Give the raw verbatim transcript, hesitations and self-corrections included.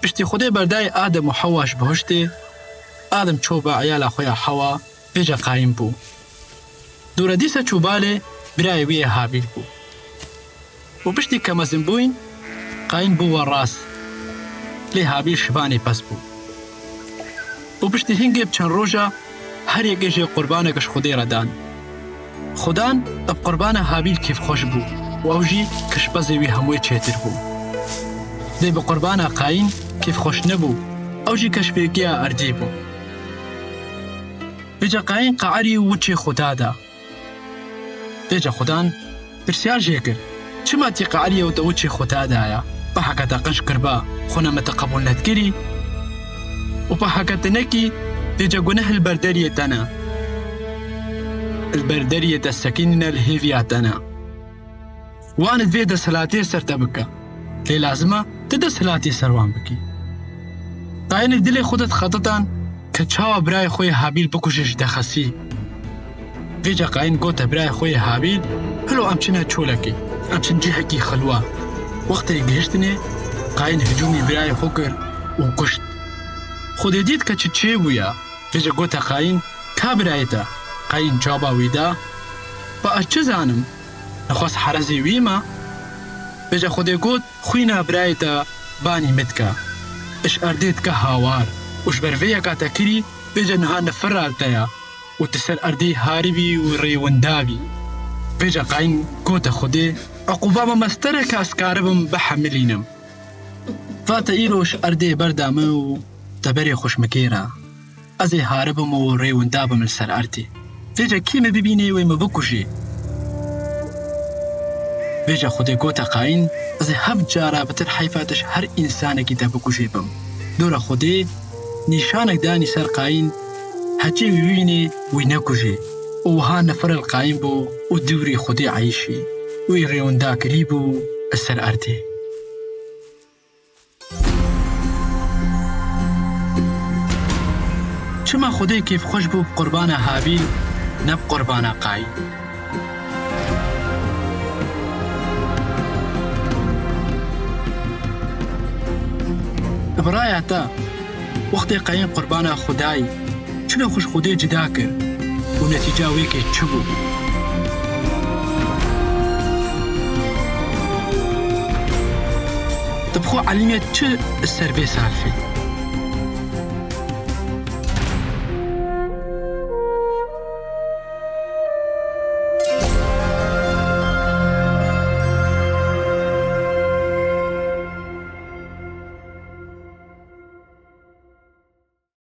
Piştî Xwedê berdayê Adem û Hewa ji bihuştê, Adem çû ba eyala xwe ya Hewa, vêca Qayîn bû. Dûre dîsa çû balê birayê wî yê Habîl bû. Û piştî ke mezinbûyîn, Qayîn bû werast, lê Habîl şivanê pez bû. Û piştî hingê bi çend roja her yekê jê qurbanek ji Xwedê re dan. Xudan bi qurbana Habîl kêfxweş bû û ew jî kişpezê wî hemûyê çêtir bû. Lê bi qurbana Qayîn kêfxweş nebû, ew jî keşfêkiya erdî bû. Vêca Qayîn qeerî û wiçê Xuda da. Vêca Xudan pirsiyar jê kir, çima tî qeerî û te wiçê Xuda daya? Peheke te qinc kirba, xwuna min te qebûl nedikirî? Û peheke te nekî, vêca guneh li ber deriyê te ne. Li ber deriyê te sekînîne li hêviya te ne. Wan divê desthilatiyê ser te bike. Lê lazim e tu desthilatiyê ser wan bikî. Qayîn li dilê xwe de dixetitan ke çawa birayê xwe yê Habîl bikuje ji dexesî. Vêca Qayîn gote birayê xwe yê Habîl, hilo em çine çolekê, em çin cihekî xilwa. Wextê gihiştinê, Qayîn hicûmî birayê xwe kir û kuşt. Xwedê dît ke çi çêbûya. Vêca gote Qayîn, ka birayê te? Qayîn caba wî da, ba ez çi zanim? Nexwest herezê wî ma? Vêca Xwedê got, xwîna birayê te banî min dike. Ji erdê dike hawar û ji ber vê yeka te kirî, vêca niha nifira li te ya û tu ser erdê haribî û rêwinda bî. Vêca Qayîn gote Xwedê, eqûba me mestere ke ez karibim bihemilînim. Va te îro ji erdê berda min û te berê xwe ji min kêra. Ez ê haribim û rêwinda bim li ser erdê. Vêca kê min bibînê wê min bikujê. Vêca Xwedê gote Qayîn, ez ê heft cara bitir heyfa te ji her însanekî te bikujê bim. Dora Xwedê nîşanek danî ser Qayîn, heçî wî bibînê wî nekujê. Û wiha nifire li Qayîn bû û dûrî Xwedê eyşî. Wî rêwinda kirî bû li ser erdê. Çima Xwedê kêfxweş bû bi qurbana Habîl, ne bi qurbana Qayîn? Bi raya te, wextê Qayîn qurbana xwe dayî, çilo xwe ji Xwedê cida kir û netîca wê yekê çi bû? Tu bi xwe elîmê çi li ser vê safê?